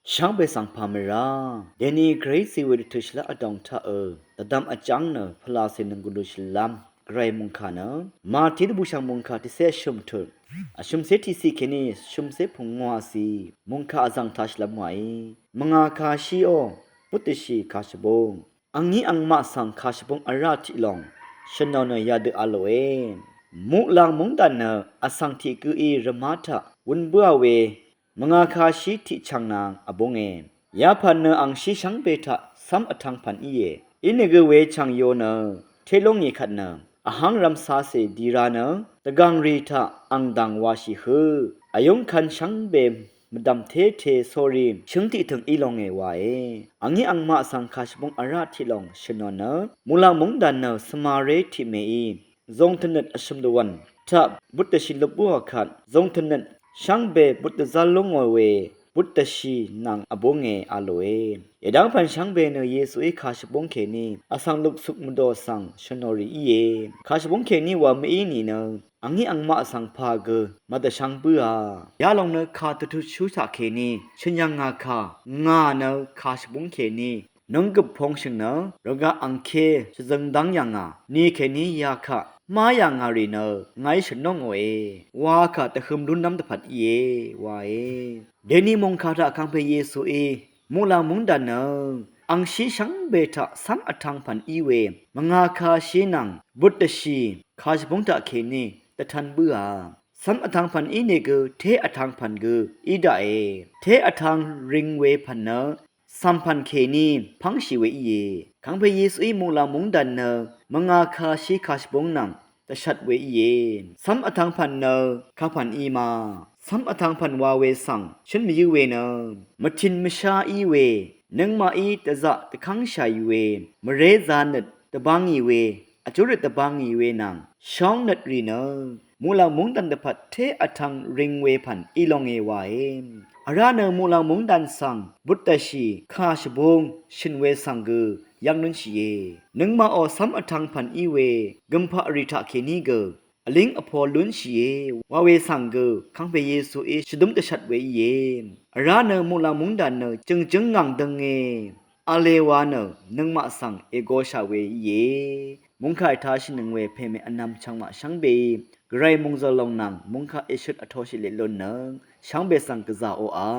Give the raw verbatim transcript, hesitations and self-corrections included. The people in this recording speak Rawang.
Shvngbe svng pà mvrá deni gvray zí we dvtø̀ shvlá vdòng taq ø dvdvm vjáng nø pvlacè nònggùn lú shvlám gvray mòngkà nø Màtí dvbùshv̀ng mòngkà tiqcé vshø̀m tut vshø̀mcé tiqciq kèní vshø̀mcé pungwà ciq mòngkà vzv̀ng taq shvlám wàí, mvngà kàshí ó, butdvshì kàshvbúng, angní angmaq svng kàshvbúng vrá tiq lòng shvnò nø yadø a lòe. Muqlàng mungdàn nø vsvng tiq gǿí rvmá taq wún bǿà we mvngà kàshí tiq chv̀ng nvng vbúnge. Yapv̀n nø angshí shvngbe taq cv́m vtv̄ng pv̀n íe. Inìgø we chv̀ng yo nø té lúngì kvt nø vháng rv̄mcācè di rā nø dvgàngrì taq ang dv̀ng washì hø, vyúngkv̄n shvngbe mvdv̀m tété sórí shǿng tiqtø̀ng í lónge wae. Angní angmaq svng kàshvbúng vrá tiq lòng shvnò nø muqlàng mungdàn nø svmaré tiq mèí zungtvnøt vshø̀m dvwv̀n taq butdvshì lup bǿà kvt zungtvnøt shvngbe but dvzv́r lúngò we butdvshì nvng vbúnge a lòe. Èdv́ngpv̀n shvngbe nø Yesuí kàshvbúng kèní vsvng luksuk mvdò svng shvnò rì íe. Kàshvbúng kèní wa mv-í nìnø angní angmaq svng pà gø mvdvshvng bǿà. Yalòng nø kà dvtutshú taqkèní shø̀n yv̀ngà kà ngà nø kàshvbúng kèní nunggøp pungshø̀ng nø rvgaq angké shvzøng dv́ng yà ngà ni kèní yakaq má yà ngà rì nø ngàí shø̀n nóngòe wa kà dvhøm lúnlv́m dvpvt íe wae. Dèni mòngkà taq kangpe Yesuí muqlàng mungdàn nø angshí shvngbe taq cv́m vtv̄ng pv̀n í we mvngà kàshí nvng butdvshì kàshvbúng taqkèní dvtv̄n bǿà. Cv́m vtv̄ng pv̀n ínìgø té vtv̄ng pv̀n gø í daqe. Té vtv̄ng ring we pv̀n nø cv̀m pv̀n kèní pv́ngshì we íe. Kangpe Yesuí muqlàng mungdàn nø mvngà kàshí kàshvbúng nvng dvshvt we íe. Cv́m vtv̄ng pv̀n nø kapv̀n í ma? Cv́m vtv̄ng pv̀n wa we svng shǿn mvyǿ we nø mvtìn mvshá í we, nøngmaqí dvzaq dvkv́ngshàì we, mvré zā nøt dvbá ngì we, vjúrøt dvbá ngì we nvng shóng nøt rì nø muqlàng mungdàn dvpvt té vtv̄ng ring we pv̀n í lónge wae. Vrá nø muqlàng mungdàn svng butdvshì kàshvbúng shø̀n we svng gø yv́ng lúnshìe. Nøngmaqò cv́m vtv̄ng pv̀n í we gø̀mpaq rì taqkèní gø vlíng vpo lúnshìe wa we svng gø kangpe Yesuí shvdúm dvshvt we íe. Vrá nø muqlàng mungdàn nø jø̀ngjǿng ngàng dønge. V̄le wa nø nøngmaq svng ègoshà we íe. Mungkà ètāshìnøng we pème vnv̄m chv̄ngmaq shvngbeí gvray mòngzø̀l lòng nvng mungkà èshøt vtoshì leq lunnøng shvngbe svng gvzà oqà